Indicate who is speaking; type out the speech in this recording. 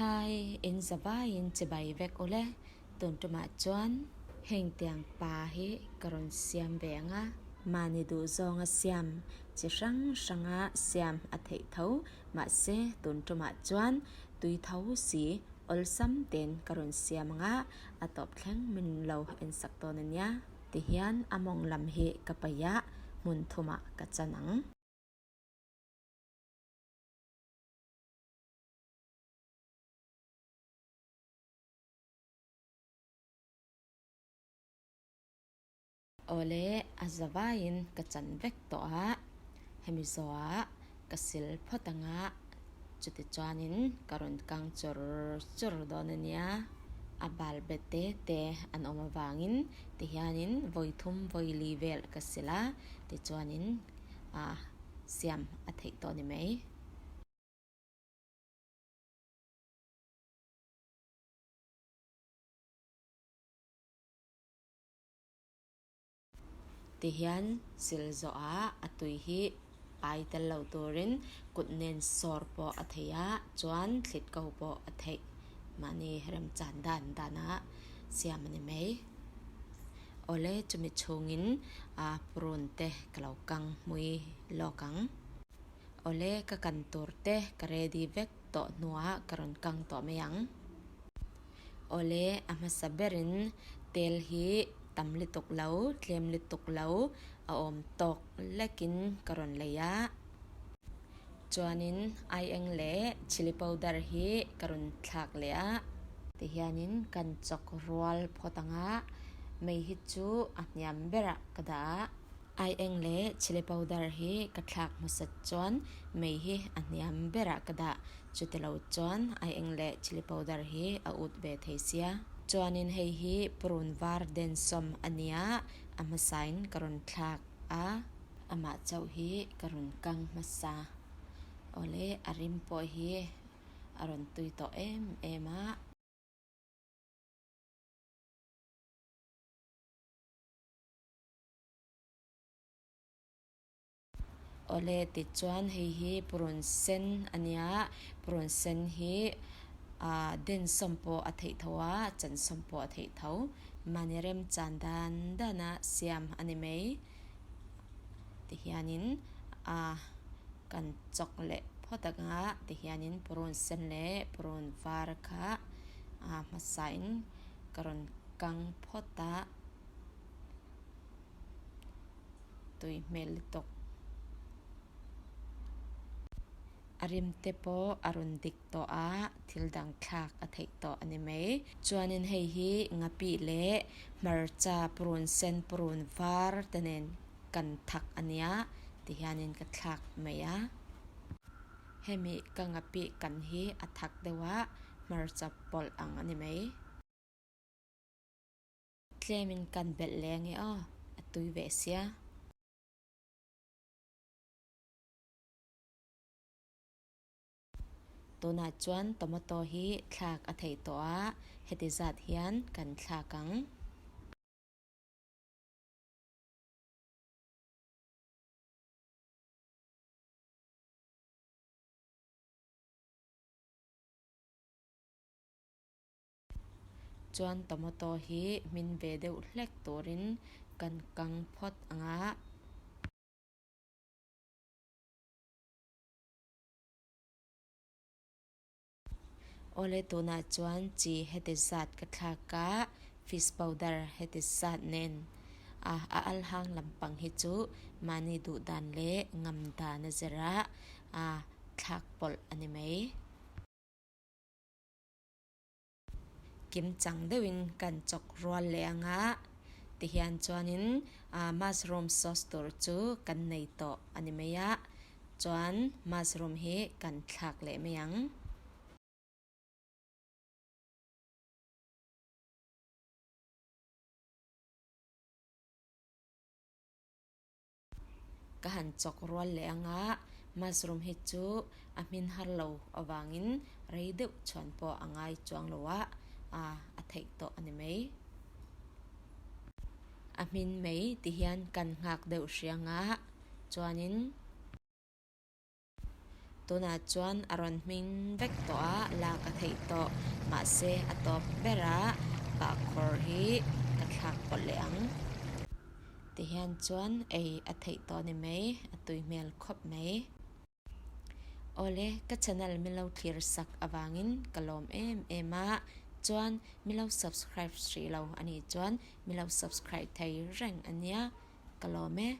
Speaker 1: Hi, in zavaiin chibai vek ule, tun tumah chuan heng tiang pa hi ka rawn siam ve ang a. Mahni duh zawnga siam chi hrang hranga siam a theih tho, mahse tun tumah chuan tui tho si awlsam ten ka rawn siam ang a, a tawp thleng min lo ensak dawn a nia. Tihian a mawng lam hi ka paih a, hmun thumah ka chan ang. Awle, a zavaiin ka chan vek tawh a, hemi zawhah ka sil phawt ang a, chuti chuanin ka rawn kang chur chur dawn a nia. A bal bet te te an awm avangin tihianin vawi thum vawi li vel ka sil a, tichuanin a siam a theih tawh a ni mai. Tihian sil zawhah a tui hi pai tel lo turin kut nen sawr pawh a thei a, chuan thlit ko pawh a theih. Mahni remchan dan danah siam a ni mai. Awle chumi chhungin a purun te ka lo kang hmui lawk ang. Awle ka kan tur te ka ready vek tawh hnuah ka rawn kang tawh mai ang. Awle a hmasa berin tel hi tam lutuk lo, tlem lutuk lo a awm tawk lekin ka rawn lei a. Chuanin aieng leh chilli powder hi ka rawn thlak leh a. Tihianin kan chawk rual phawt ang a, mei hi chu a hniam berah ka dah a. Aieng leh chilli powder hi ka thlak hmasat chuan mei hi a hniam berah ka dah. Chutilo chuan aieng leh chilli powder hi a ut ve thei sia. Chuanin hei hi purun var densawm a nia, a hmasain ka rawn thlak a. Amah chauh hi ka rawn kang hmasa. Awle a rim pawh hi a rawn tui tawh em em a. Awle tichuan hei hi purun sen a nia, purun sen hi ah den sawm pawh a theih tho a, chan sawm pawh a theih tho. Mahni remchan dan dana siam a ni mai. Tihianin ah kan chawk leh phawt ang a, tihianin purun sen leh purun var kha ah hmasain ka rawn kang phawt a. Tui hmel lutuk. A rim te pawh a rawn dik tawh a, thil dang thlak a theih tawh a ni mai. Chuanin hei hi ngapih leh hmarcha purun sen purun var te nen kan thak a nia ti hianin ka thlak mai a. Hemi ka ngapih kan hi a thak deuh a, hmarcha pawlh ang a ni mai. Tlemin kan belh leng e aw, a tui ve sia. Tunah chuan tomato hi thlak a theih tawh a, heti zat hian kan thlak ang. Chuan tomato hi hmin ve deuh hlek turin kan kang phawt ang a. Awle tunah chuan chi heti zat ka thlak a, fish powder heti zat nen a a al hang lampang hi chu mahni duh dan leh ngam dan a zir a, a thlak pawlh a ni mai. Kim chang deuhin kan chawk rual leh ang a, tihian chuanin mushroom sauce tur chu kan nei tawh a ni mai a, chuan mushroom hi kan thlak leh mai ang. Ka han chawk rual leh ang a, mushroom hi chu a hmin har lo avangin rei deuh chhuan pawh a ngai chuang lo a, a theih tawh a ni mai. A hmin mai ti hian kan nghak deuh hriang a, chuanin. Tunah chuan a rawn hming vek tawh a, lak a theih tawh. Mahse, a tawp berah bahkhawr hi ka thlak pawlh leh ang. Tihian chuan ei a theih tawh ni mai, a tui hmel khawp mai. Awle, ka channel min lo thlir sak avangin ka lawm em em a, chuan min lo subscribe hrih lo a nih chuan min lo subscribe thei reng a nia, ka lawm e.